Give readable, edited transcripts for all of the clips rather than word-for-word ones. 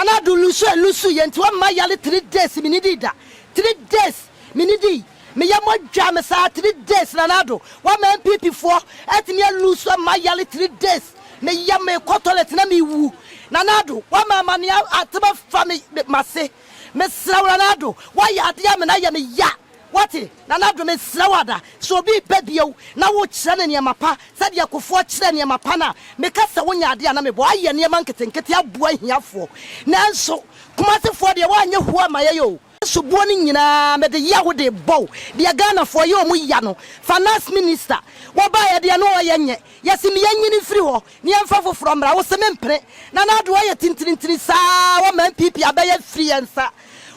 Nana Addo lusu a lusu yɛ nti wama yale 3 days me nidi da 3 days me nidi me yɛ mo dwa me saa 3 days. Nana Addo, wama NPP foɔ ɛtumi alusu ama yale 3 days. Me yɛ me kɔ toilet na me wu. Nana Addo, wama amane atema fa me mase. Mesrɛ wo, Nana Addo, wayɛ adeɛ ama na yɛ me ya. Wate, Nana Addo, mesrɛ wo ada sɛ obi ba bio na wokyerɛ no nneɛma pa sɛdeɛ Kofoɔ kyerɛ nneɛma pa no a, meka sɛ wonya adeɛ a na mebɔ ayɛ nneɛma nketenkete aboa ahiafoɔ. Nanso Kumasefoɔ deɛ, woanyɛ hu ama yɛyɛ o. Soboɔ no nyinaa mede yawo de bɔw deɛ Ghanafoɔ yɛ ɔmo ya no. Finance minister wɔbaeɛ deɛ no ɔyɛ nyɛ yɛsi mi yɛnyini mfiri hɔ ne yɛmfa foforɔ mmra. Wo sɛ mempene. Nana Addo, wɔyɛ tintinintini saa wɔma NPP abɛyɛ firi yɛn nsa.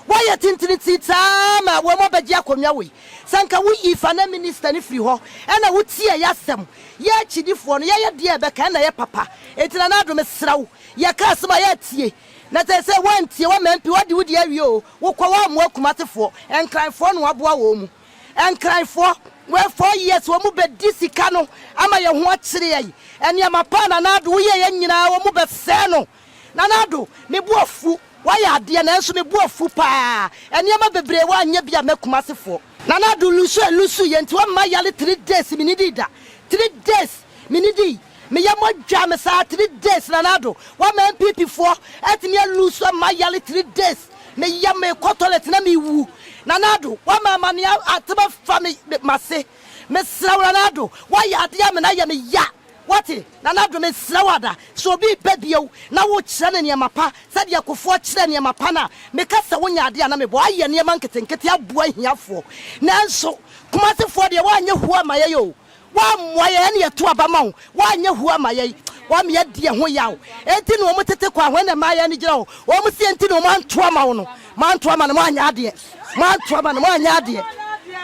Wɔyɛ tintinintini saa ma wɔn abɛgye akonnwa wei. Sɛ nka woyi finance minister no firi hɔ ɛna wotie yɛ asɛm, yɛ akyidifoɔ no yɛyɛ deɛ ɛbɛka ɛna yɛ papa. Enti Nana Addo, mesrɛ wo, yɛka asɛm a yɛatie na sɛ woantie wɔma mpi wɔde wodi awie o. Wokɔ woammoa Kumasefoɔ, Nkranfoɔ no waboa wɔ mu. Nkranfoɔ wɔ 4 years wɔn mu bɛdi sika no ama yɛn ho akyere yɛn. Nneɛma pa Nana Addo woyɛ yɛn nyinaa wɔn mu bɛsɛɛ no. Nana Addo, me bu afu. Wayɛ adeɛ nanso me bu afu paa. Nneɛma bebree woanyɛ bi a mɛ Kumasefoɔ. Nana Addo lusu a lusu yɛ nti wama yale 3 days me nidi da 3 days me nidi me yɛ mo dwa me saa 3 days. Nana Addo, wama NPP foɔ ɛtumi alusu ama yale 3 days. Me yɛ me kɔ toilet na me wu. Nana Addo, wama amane atema fa me mase. Mesrɛ wo, Nana Addo, wayɛ adeɛ ama na yɛ me ya. Wate, Nana Addo, mesrɛ wo ada sɛ obi ba bio na wokyerɛ no nneɛma pa sɛdeɛ Kofoɔ kyerɛ nneɛma pa no a, meka sɛ wonya adeɛ a na mebɔ ayɛ nneɛma nketenkete aboa ahiafoɔ. Nanso Kumasefoɔ deɛ, woanyɛ hu ama yɛyɛ o. Woammoa yɛn ɛne yɛto aba ma wo. Woanyɛ hu ama yɛn, woama yɛadi yɛn ho yaw. Enti na wɔn tete kwan hɔ na mmaa yɛn ani gyina hɔ. Wɔn si enti na wɔn anto ama wo no. Moanto ama no, moanyɛ adeɛ. Moanto ama no, moanyɛ adeɛ.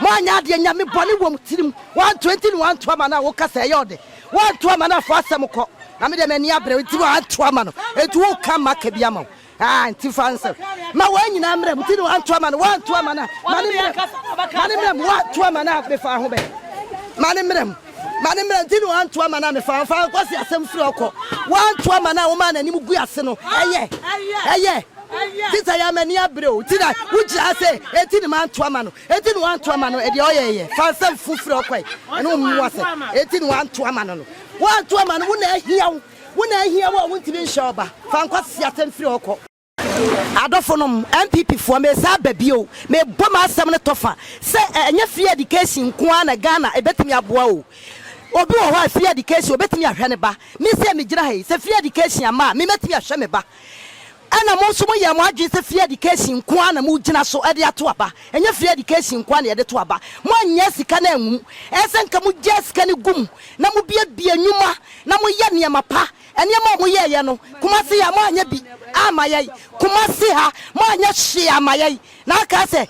Moanyɛ adeɛ. Nyame bɔne wɔ mo tirim. Woanto enti na woanto ama no a woka sɛ ɛyɛ ɔde. Woanto ama no afɔ asɛm kɔ. Na me deɛ m'ani abrɛ nti woanto ama no. Enti woka maka bi ama wo. Ah, nti fa nsɛm ma wɔn nyinaa mmerɛ mu. Nti na woanto ama no, woanto ama no a, ma ne mmerɛ mu, ma ne mmerɛ mu. Woanto ama no a mefa ho bɛ. Ma ne mmerɛ mu. Ma ne mmerɛ nti na woanto ama no a mefa ho. Fa nkɔsi asɛm firi ɔkɔ. Woanto ama no a woma n'anim gu ase no. Ɛyɛ. Ɛyɛ. Tisa yɛ amani abere o. Nti na wogyina sɛ enti ne manto ama no. Enti na wanto ama no ɛdeɛ ɔyɛ yɛ. Fa nsɛm fofiri ɔkɔe. Ɛno mmoa sɛ enti na wanto ama no no. Wanto ama no wo na ahia wo. Wo na ahia wo a wontumi nhyɛ ɔba. Fa nkɔsi asɛm firi ɔkɔ. Adɔfo nom, NPP foɔ, mesa aba bio. Mebɔ m'asɛm no tɔfa sɛ ɛnyɛ free education nko ara na Ghana ɛbɛtumi aboa o. Obi wɔ hɔ a free education obɛtumi ahwɛ ne ba. Me sɛ megyina ha yi, sɛ free education ama a, memɛtumi ahwɛ me ba. Ɛna mo nso moyɛ mo adwene sɛ free education nko ara na mogyina so de ato aba. Ɛnyɛ free education nko ara na yɛde to aba. Moanyɛ sika no anwum. Ɛyɛ sɛ nka mogya sika no gu mu na mobiebie nnwuma na moyɛ nneɛma pa. Nneɛma a moyɛɛyɛ no, Kumase ha moanyɛ bi ama yɛn. Kumase ha moanyɛ hwee ama yɛn. Na aka sɛ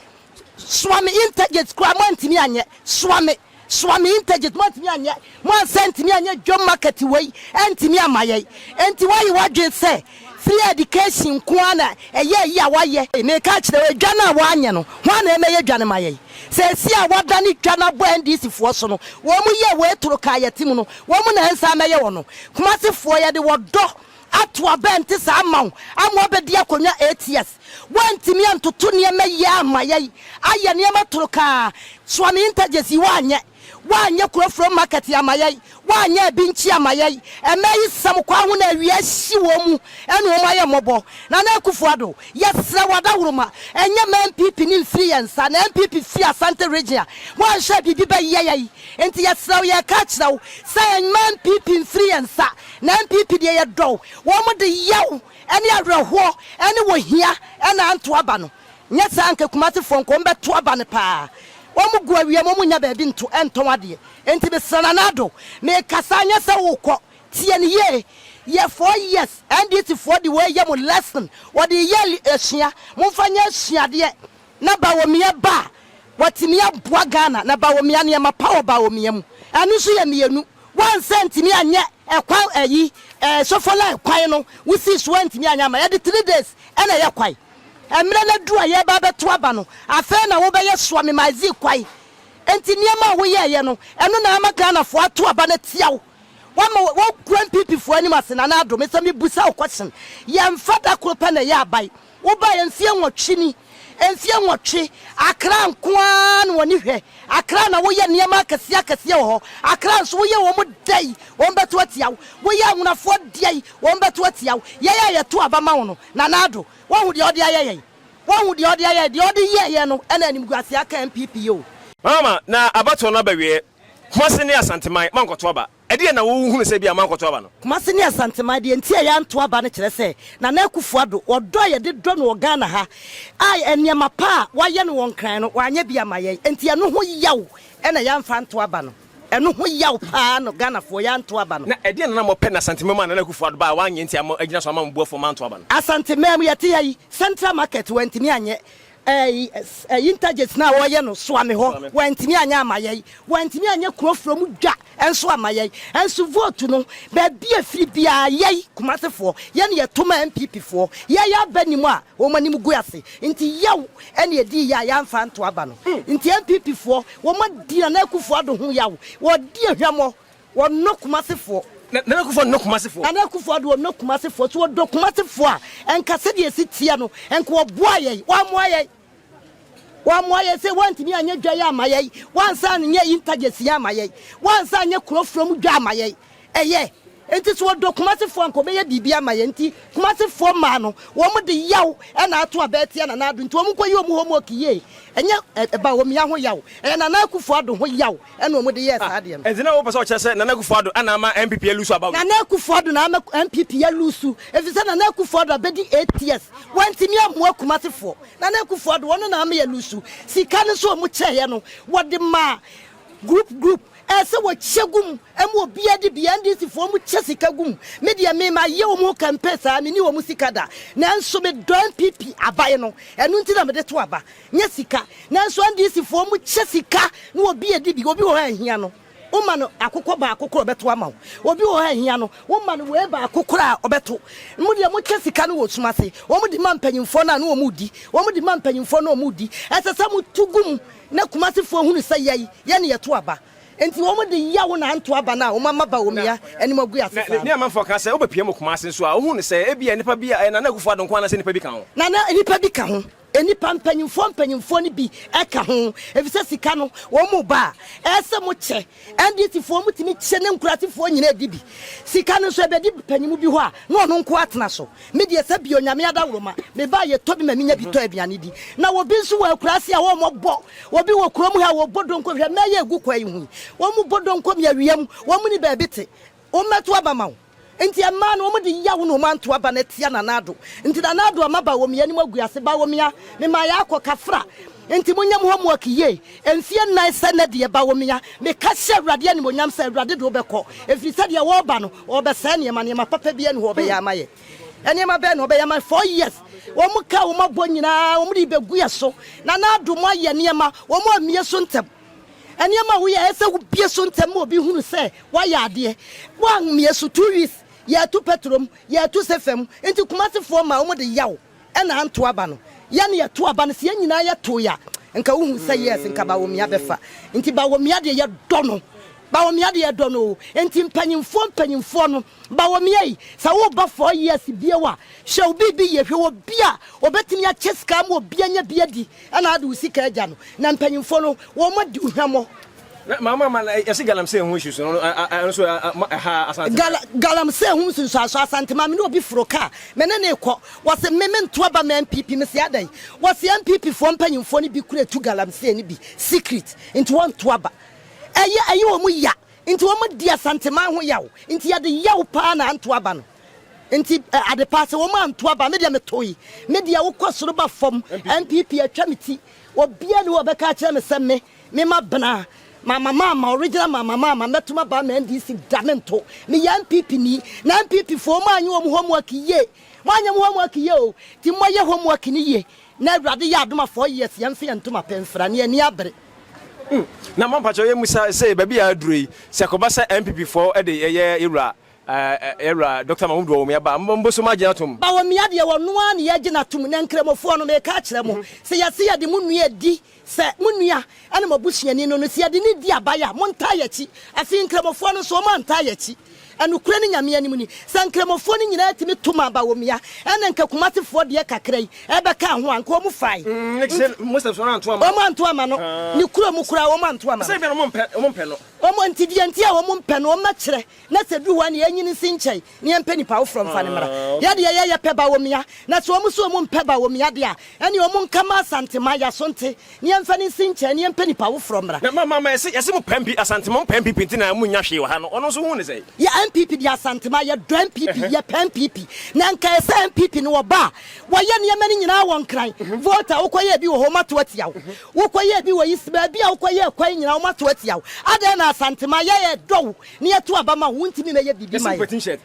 Suame interchange koraa moantumi anyɛ. Suame interchange moantumi anyɛ. Moansa ntumi anyɛ dwom market wei antumi ama yɛn. Enti woayɛ w'adwene sɛ free education nko ara na ɛyɛ yi a woayɛ. Meka kyerɛ wo, edwa no a woanyɛ no, hwan na ɛmɛyɛ dwa no ma yɛn? Sɛ esi a wɔadane dwa no abɔ NDC foɔ so no, wɔn mu yɛ wei toro kaa yɛte mu no, wɔn mu na ɛnsa mɛyɛ wɔ no. Kumasefoɔ, yɛde wɔdɔ ato aba nte saa ama wo ama wabɛdi akonnwa 8 years. Woantumi antoto nneɛma yie ama yɛn, ayɛ nneɛma toro kaa. Suame interchange yi woanyɛ. Woanyɛ Kurofuro market ama yɛn. Woanyɛ Abinkyi ama yɛn. Ɛmɛ yi sɛm kwan ho na awia ahyi wɔn mu ɛna wɔn ayɛ mmɔbɔ. Nana Akufo-Addo, yɛsrɛ wo adaworoma, ɛnyɛ ma NPP ne mfiri yɛn nsa. Na NPP firi Asante Region a, woanhwɛ biribi bɛyɛ yɛn. Nti yɛsrɛ wo, yɛka kyerɛ wo sɛ ɛmma NPP mfiri yɛn nsa. Na NPP deɛ yɛdɔ wɔn de yaw ɛne awerɛhoɔ ɛne wɔhia ɛna anto aba no. Nyɛ saa nka Kumasefoɔ nka wɔn bɛto aba no paa. Wɔn gu awia mu, wɔn nya baabi nto ɛntɔn adeɛ. Nti mesrɛ Nana Addo, mekasa nyɛ sɛ wokɔ. Tie ne yie. Yɛ 4 years NDC foɔ de wei yɛ mo lesson. Wɔde yɛ asua. Momfa nyɛ asuadeɛ. Na Bawumia ba a, watumi aboa Ghana. Na Bawumia nneɛma pa wɔ Bawumia mu. Ɛno nso yɛ mmienu. Wansɛ ntumi anyɛ ɛkwan ɛyi ɛɛ Sofoline kwan no wosii so antumi anyɛ ama yɛde 3 days ɛna ɛyɛ kwan. Mmerɛ no adu a yɛreba abɛto aba no, afei na wobɛyɛ Suame Mazi kwan. Nti nneɛma a woyɛɛyɛ no, ɛno na ama Ghanafoɔ ato aba no atia wo. Wama woagu NPP foɔ anim ase Nana Addo mesɛ mebusa wo question yɛnfa da koro pɛ na ɛyɛ aban wobaeɛ mfeɛ nwɔtwe ni mfeɛ nwɔtwe Accra nko ara na wɔni hwɛ Accra na woyɛ nneɛma akɛseɛ akɛseɛ wɔ hɔ Accra nso woyɛ wɔn dɛn wɔn bɛto atia wo woyɛ anwonafoɔ deɛn wɔn bɛto atia wo yɛn a yɛto aba ma wo no Nana Addo woahu deɛ wode ayɛ yɛn woahu deɛ wode ayɛ yɛn deɛ wode yɛɛ yɛn no ɛna animguaseɛ aka NPP yi o. Mama na abatoɔ no aba wieɛ. Kumase ne Asanteman moankɔto aba. Ɛdeɛn na wo hunu sɛ ebia moankɔto aba no? Kumase ne Asanteman, deɛ nti a yɛanto aba no kyerɛ sɛ Nana Akufo Addo, ɔdɔ a yɛde dɔ no wɔ Ghana ha, a nneɛma pa a wayɛ no wɔ Nkran no, wanyɛ bi amma yɛn. Enti ɛno ho yaw na yɛamfa anto aba no. Ɛno ho yaw pa ara na Ghanafoɔ yɛanto aba no. Na ɛdeɛn na na mopɛ na Asanteman mu a Nana Akufo Addo baeɛ a wanyɛ nti a moagyina so ama mo bo afu a moanto aba no? Asanteman mu, yɛte ha yi, Central Market wantumi anyɛ, Ɛyi intergate no a wɔyɛ no Soame hɔ wantumi anyɛ ama yɛn, wantumi anyɛ kuro from dwa nso ama yɛn, nso vote no baabi a ɛfiri biara yɛn Kumasefoɔ yɛn na yɛto ma NPP foɔ, yɛn aba nim a wɔn anim gu ase nti yaw ɛna ɛdii yɛ a yɛamfa anto aba no nti NPP foɔ wɔn adi Nana Akufo Addo ho yaw, wɔdi ahwammɔ. Wɔnnɔ Kumasefoɔ. Nana Akufo nnɔ Kumasefoɔ. Nana Akufo Addo ɔnnɔ Kumasefoɔ. Sɛ ɔdɔ Kumasefoɔ a, nka sɛdeɛ ɛsi teɛ no, nka ɔboa yɛn. Wammoa yɛn. Wammoa yɛn sɛ wantumi anyɛ dwa yi amma yɛn. Wansan anyɛ intergets yi amma yɛn. Wansan anyɛ kuro from dwa amma yɛn. Ɛyɛ. Nti sɛ ɔdɔ Kumasefoɔ a, nka ɔbɛyɛ biribi ama yɛn. Nti Kumasefoɔ mmaa no, wɔn de yaw na ato aba atia Nana Addo. Nti wɔn nkɔyɛ wɔn homework yie. Ɛnyɛ Bawumia ho yaw. Ɛyɛ Nana Akufo Addo ho yaw. Ɛna wɔn de yɛɛ saa adeɛ no. Ɛnti na wopɛ sɛ ɔkyerɛ sɛ Nana Akufo Addo na ama NPP alusu aba wei? Nana Akufo Addo na ama NPP alusu efisɛ Nana Akufo Addo abɛdi 8 years wantumi ammoa Kumasi foɔ. Nana Akufo Addo ɔno na ama yɛalusu. Sika no nso a wɔn kyɛeɛ no wɔde maa group group ɛsɛ wɔkyɛ gu mu ɛma obiara di bi. NDC foɔ wɔn kyɛ sika gu mu. Me deɛ me mayɛ wɔn ho campaign saa menni wɔn sika da nanso medɔ NPP aban no ɛno nti na mede to aba. Nyɛ sika. Nanso NDC foɔ ɔmo kyɛ sika na obi adi bi. Obi wɔ hɔ a ahia no woma no akokɔ baako koraa ɔbɛto ama wo. Obi wɔ hɔ a ahia no woma no wei baako koraa a ɔbɛto. Mo deɛ mo kyɛ sika no wɔ sum ase. Wɔn de ma mpanyinfoɔ no a na wɔn redi. Wɔn de ma mpanyinfoɔ no a wɔn redi. Ɛsɛ sɛ mo to gu mu na Kumasi foɔ hunu sɛ yɛn yɛn na yɛto aba. Nti wɔn de yaw na anto aba no a wɔn ama Bawumia anim agu ase Na saa ne no. amanfoɔ ka sɛ wobɛpia mu Kumasi nso a wohu no sɛ ebia nnipa bi a ɛyɛ Nana Akufo Addo nko ara anaasɛ nnipa bi ka ho. Nana nnipa bi ka ho. Nnipa mpanyimfoɔ mpanyimfoɔ no bi ka ho, efisɛ sika no wɔn ba a, ɛyɛ sɛ mo kyɛ. NDC foɔ mo tumi kyɛ ne nkurasefoɔ nyinaa di bi. Sika no nso ɛbɛdi panyimu bi hɔ a, na ɔno nko atena so. Me deɛ sɛ bio Nyame adaworoma, me ba a yɛtɔ bi ma menya bi tɔ aduane di. Na obi nso wɔ akuraase a wɔn bɔ, obi wɔ kurom ha a wɔbɔ donko, hwɛ mmɛɛyɛ egu kwa yi ho yi, wɔn bɔ donko mi awia mu, wɔn ni baabi te, wɔn mmɛto aba ma wo. Nti ɛmaa no wɔn de yaw na wɔn anto aba no atia Nana Addo. Nti Nana Addo ama Bawumia anim agu ase. Bawumia, mema yɛ akɔ kafra. Nti monyɛ mo homework yie. Mfie nnan sɛ nnɛ deɛ Bawumia, meka hyɛ Awurade animuonyam sɛ Awurade de wo bɛkɔ. Ɛfiri sɛ deɛ wɔreba no, wɔrebɛsɛe nneɛma. Nneɛma papa biara nni hɔ a wɔbɛyɛ ama yɛn. Nneɛma bɛn na wɔbɛyɛ ama yɛn? 4 years, wɔn ka a wɔabɔ nyinaa wɔn de rebɛgu yɛn so. Nana Addo, moayɛ nneɛma, wɔn ammue so ntɛm. Nneɛma a woyɛ a ɛsɛ sɛ wobue so ntɛm ma obi hunu sɛ woayɛ adeɛ. Woammue so 2 weeks, yɛreto pɛtro mu, yɛreto sefa mu. Nti Kumasefoɔ ma wɔde yaw na anto aba no. Yɛn na yɛto aba no, sɛ yɛn nyinaa yɛtoe a, nka wohu sɛ yes, nka Bawumia bɛfa. Nti Bawumia deɛ yɛdɔ no. Bawumia deɛ yɛdɔ no o. Nti mpanyimfoɔ mpanyimfoɔ no, Bawumia yi, sɛ woreba 4 years bio a, hwɛ wo biribi yie, hwɛ obi a ɔbɛtumi akyɛ sika ama obi anya bi adi ɛna ade wo sika agya no. Na mpanyimfoɔ no, wɔn adi wo hwammɔ. Na maama ma yɛsi galamsey ho issues no ɛno nso ɛha Asante. Gala galamsey ho nsunsuanso Asante maame ne obi foro kaa me ne ne kɔ wɔse me me nto aba ma NPP me se adɛn wɔse NPP foɔ mpanyimfoɔ no bi kura tu galamsey no bi secret nti wɔnto aba ɛyɛ ɛyɛ wɔn ya nti wɔn di Asanteman ho yaw nti yɛde yaw paa na anto aba no nti ade paa sɛ wɔn anto aba me deɛ metoe me deɛ wokɔ soro ba fam NPP atwa me ti obiara ni hɔ ɔbɛka akyerɛ me sɛ me me ma bena mama mama original mama mama mɛto ma ba ma NDC da me nto meyɛ NPP ni na NPP foɔ mo anyɛ wɔn homework yie mo anyɛ mo homework yie o ti mo yɛ homework ni yie na Awurade yɛ adom a 4 years yɛn mfe yɛn ntoma pɛ mfra ne ani abere. Na mo mpakyɛw yɛ musa sɛ baabi a aduro yi sɛ kɔba sɛ NPP foɔ de yɛyɛ yɛwura yɛwura Dr. Mahmoud Bawumia ba mo bosom agye atom. Bawumia deɛ ɔno ara na yɛagye no atom na Nkramofoɔ no meka akyerɛ mo sɛ yɛse yɛde mo nua di sɛ mo nua ne mo abusuani no no sɛ yɛde no di aban a montaa yɛakyi. Afei Nkramofoɔ no nso wɔn antaa yɛakyi. Ɛnokorɛ ne Nyame anim ni, sɛ Nkramofoɔ no nyinaa tumi to maa Bawumia, ɛna nka Kumasefoɔ deɛ kakra yi ɛbɛkaa ho a, nka wɔn fae. Nti Muslims no anto ama no. Wɔn anto ama no. Ne kuro mu koraa wɔn anto ama no. Sɛ ebia na wɔn mpɛ, wɔn mpɛ no. Wɔn, nti deɛ nti a wɔn mpɛ no, wɔn mmɛkyerɛ, na sɛ ɛduru hɔ a na yɛnyi no nsi nkyɛn. Ne yɛmpɛ nipa foforɔ mfa no mmra. Yɛ deɛ yɛ yɛpɛ Bawumia. Na sɛ wɔn nso wɔn mpɛ Bawumia deɛ a, ɛneɛ wɔn nka ma Asantema, Yasonte, ne yɛmfa no nsi nkyɛn ne yɛmpɛ nipa foforɔ mmra. Na ma ma ma yɛse yɛse mo pɛ MP Asantema mo pɛ NPP nti na mo nnya hwee wɔ ha no ɔno nso wohu no sɛn? Yɛ NPP deɛ Asantema yɛ dɔ NPP yɛ pɛ NPP na nka ɛsɛ NPP no wɔba a wɔyɛ nneɛma no nyinaa wɔ Nkran Volta wokɔ yɛ bi wɔ hɔ wɔn ato atia wo wokɔ yɛ bi wɔ East baabi a wokɔ yɛ kwan nyinaa wɔn ato atia wo adɛn na Asantema yɛ yɛ dɔ wo Ne yɛto aba ma wo wontumi mɛyɛ biribi ma yɛ.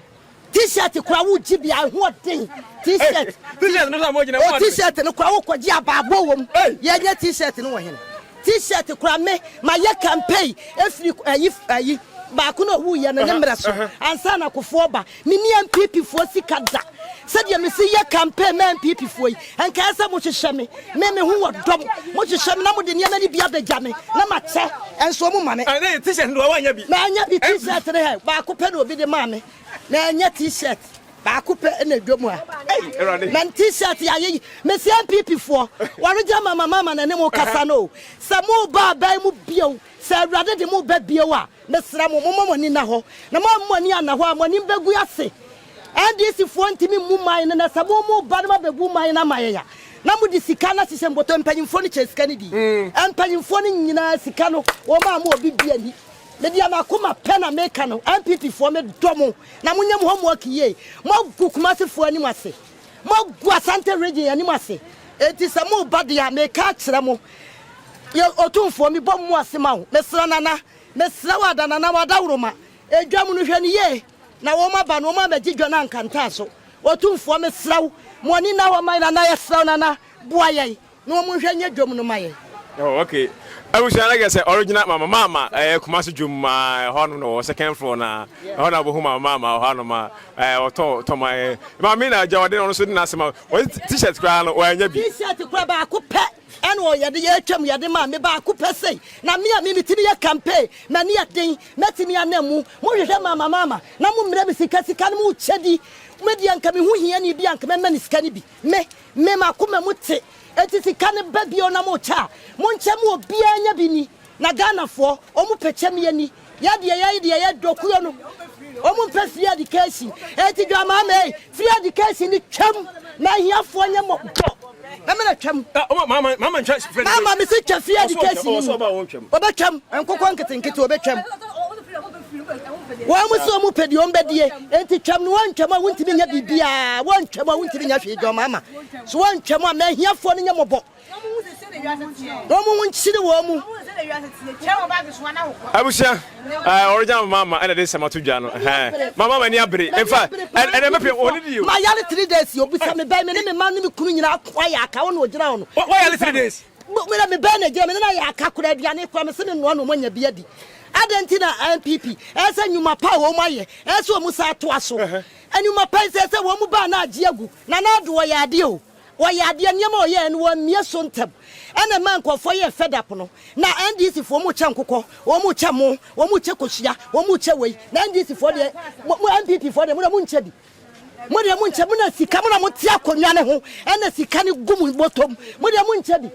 T-shirt kora wo gye bi a ɛho ɔden T-shirt. T-shirt no mo gyina O T-shirt no kora wo kɔgye abaabɔ wɔ mu. Yɛnyɛ T-shirt no wɔ hene. T-shirt kora me ma yɛ campaign efiri ayi ayi baako na owu yɛ no ne mmerɛ so ansa na kofoɔ ba. Me ni NPP foɔ sika da. Sɛdeɛ mesi yɛ campaign ma NPP foɔ yi, nka ɛsɛ mo hwehwɛ me. Me me ho wɔ dɔm. Mo hwehwɛ me na mo de nneɛma no bi abɛgya me na ma kyɛ. Ɛnso ɔmo ma me. Ɛnɛ t-shirt no wanya bi. Manya bi t-shirt no hɛ baako pɛ na obi de maa me. Manya t-shirt baako pɛ na edwa mu ha. Na t-shirt yɛ ayeyi. Mesi NPP foɔ, wɔregya mama mama na ne mo kasa no. Sɛ mo ba aban mu bio, sɛ Awurade de mo ba bio a, Mesrɛ mo, momma mo ani nna hɔ, na moamma mo ani anna hɔ a, mo anim bɛgu ase. NDC foɔ ntumi mmu man no, na sɛ mo mo ba no abɛbu man no ama yɛn a, na mode sika no ahyehyɛ mbɔtɔ. Mpanyimfoɔ no kyɛɛ sika no dii. Mpanyimfoɔ no nyinaa sika no, wɔn a mo obi bi ani. Me deɛ m'akoma pɛ na meka no, NPP foɔ medɔ mo, na monyɛ mo homework yie. Moagu Kumasi foɔ anim ase. Moagu Asante region anim ase. Enti sɛ moreba deɛ a, meka akyerɛ mo, yɛ Otumfoɔ, mebɔ mo ase ma wo. Mesrɛ Nana, Mesrɛ wo ada Nana w'adaworoma edwa mu no hwɛ no yie na wɔn aba no wɔn ammɛgye dwa no anka ntaaso Otumfoɔ mesrɛ wo mo ani nna hɔ ma Nana yɛsrɛ wo Nana boa yɛn na wɔn nhwɛ nyɛ dwom no ma yɛn. Oh okay abusua na kɛsɛ original mama mama ɛyɛ Kumasi dwom ma ɛhɔ nom na wɔ second floor na ɛhɔ na bohu mama mama ɛhɔ nom a ɛɛ ɔtɔ tɔ ma ɛɛ maame na agya ɔde ɔno so de n'asɛm a ɔde t-shirt koraa no wɔanya bi. T-shirt koraa baako pɛ. Ɛna ɔ yɛde yɛ atwam yɛde maa me baako pɛ sei na me a me metumi yɛ campaign m'ani yɛ den mɛtumi anam mu mo hwehwɛ mama mama na mo mmerɛ me sika sika no mo kyɛ di me deɛ nka me ho hiani bi a nka mɛma ne sika no bi me me makoma mu te eti sika no ba bio na mo kyɛ a mo nkyɛ mo obiara nya bi ni Na Ghana foɔ ɔmo pɛ kyɛm yɛ ni yɛ deɛ yɛ deɛ yɛ dɔ kuo no ɔmo mpɛ free education eti dwamaa mɛ free education ni twɛm na ahiafoɔ nyɛ mɔ bɔ na mena twɛm mama me se twa free education ni mu ɔbɛ twɛm nkokɔ nketenkete ɔbɛ twɛm wɔn mo se ɔmo pɛ deɛ ɔmo bɛdie eti twɛm no wɔn twɛm a wontumi nyɛ biribiara wɔn twɛm a wontumi nyɛ hwee dwamaa ma so wɔn twɛm a mɛ ahiafoɔ no nyɛ mɔbɔ. Na wɔn ho nkyere wɔn mu. Abusua, ɔregya mama ama ɛna de nsɛm ato dwa no. Mama m'ani abere. Nfa ɛna mɛpɛ wɔn ni di o. Ma yare 3 days obisa me bɛn me ne me ma ne me kunu nyinaa ako ayɛ aka wɔn na ogyina hɔ no. Wɔ yare 3 days. Me na me bɛn na gyina me ne na yɛ aka kora aduane kora me se me noa na wɔn anya bi adi. Adɛn nti na NPP ɛsɛ nnwuma pa a wɔn ayɛ ɛsɛ wɔn sa atoa so. Nnwuma pa yi sɛ sɛ wɔn ba na agye agu na na ado wɔyɛ adeɛ o. Wɔyɛ adeɛ, nneɛma a ɔyɛɛ no wammie so ntɛm ɛna ɛmaa nkurɔfoɔ yɛɛ fed up no. Na NDC foɔ wɔn rekyɛ nkokɔ, wɔn rekyɛ mo, wɔn rekyɛ kosua, wɔn rekyɛ wei. Na NDC foɔ deɛ, mo, mo NPP foɔ deɛ mo deɛ mo nkyɛ bi. Mo deɛ mo nkyɛ, mo na sika, mo na mo te akonnwa no ho ɛna sika no gu mo bɔtɔm. Mo deɛ mo nkyɛ bi.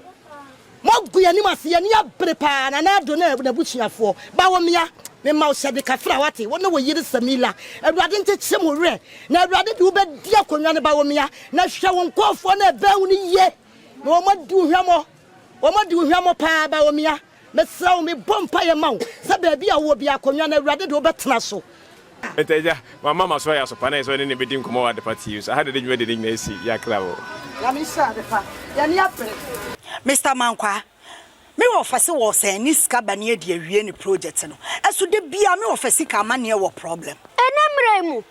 Moagu yɛn anim ase, yɛn ani abere paa, Nana Addo ne n'abusuafoɔ. Bawumia, mema wo hyɛde kafra, woate, wo ne wo yere Samila. Awurade nkyekyere mo werɛ, na Awurade de wo bɛdi akonnwa no, Bawumia, na hwɛ wo nkurɔfoɔ no a ɛbɛn wo no yie, na wɔadi wo hwammɔ. Wɔadi wo hwammɔ paa, Bawumia. Mesrɛ wo, mebɔ mpaeɛ ma wo sɛ baabi a wowɔ biara, akonnwa no, Awurade de wo bɛtena so. Enti agya, wamma m'aso ayɛ aso pa na ɛsɛ sɛ ɔne no bedi nkɔmmɔ wɔ Adepa TV so. Aha na yɛde dwumadi no nyinaa si. Yɛakra wo. Nyame nhyira Adepa. Yɛn ani abere. Mister Mankwaa, me wɔfa se wɔɔsɛn ne sika ba ne adi awie ne project no, ɛso da biaa me wɔfa sika amaneɛ wɔ problem. Ɛnnɛ mmerɛ yi mu,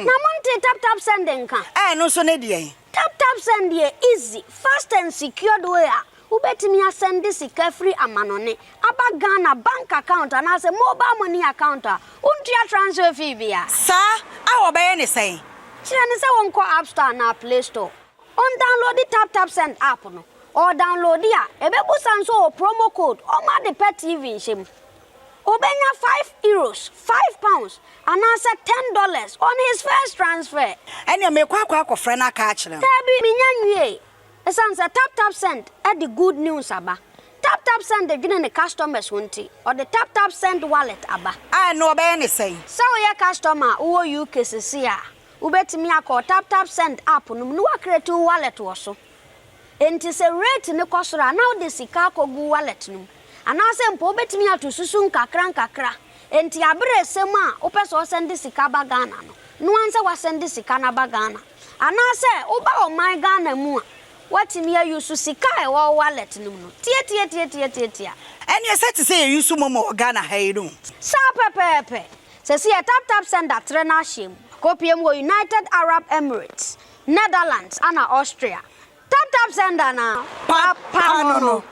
na montee tap tap send nka? Ɛɛ ɛno nso ne deɛn? Tap tap send yɛ easy, fast and secured way a wobɛtumi asɛnde sika firi amanɔne aba Ghana bank account anaasɛ mobile money account a wontua transfer fee biara. Saa a wɔbɛyɛ ne sɛn? Kyerɛ no sɛ ɔnkɔ App Store anaa Play Store, ɔndownloadi Tap Tap Send app no. Ɔɔdownloadi a, ɛbɛbusa nso ɔwɔ promo code, ɔmma ade pɛ TV nhyɛ mu. Obenya €5, £5, anaasɛ $10 on his first transfer. Ɛnneɛ merekɔ akɔ akɔfrɛ no aka akyerɛ no. Daabi, mennya nwiei. Esiane sɛ TapTapSend de good news aba. TapTapSend dwene ne customers ho nti, ɔde TapTapSend Wallet aba. A Ɛnne ɔbɛyɛ ne sɛn? Sɛ woyɛ customer a wowɔ UK seesei a, wobɛtumi akɔ TapTapSend app no mu na woacreate wo wallet wɔ so. Enti sɛ rate no kɔ soro a, na wode sika akɔgu wallet no mu. Anaasɛ mpo wobɛtumi ato susu nkakrankakra. Enti aber a ɛsɛ mu a wopɛ sɛ ɔsɛnde sika ba Ghana no, noa nsɛ woasɛnde sika no aba Ghana. Anaasɛ woba ɔman Ghana mu a, woatumi a use sika a ɛwɔ wo wallet no mu no. Tiatiatiatiatiatia. Ɛneɛ sɛ te sɛ yɛ use momo wɔ Ghana ha yi no. Saa pɛpɛɛpɛ. Sɛsi yɛ tap tap sender trɛ n'ahyeɛ mu. Kɔpie mu wɔ United Arab Emirates, Netherlands ana Austria. Tap tap sender na papa no no.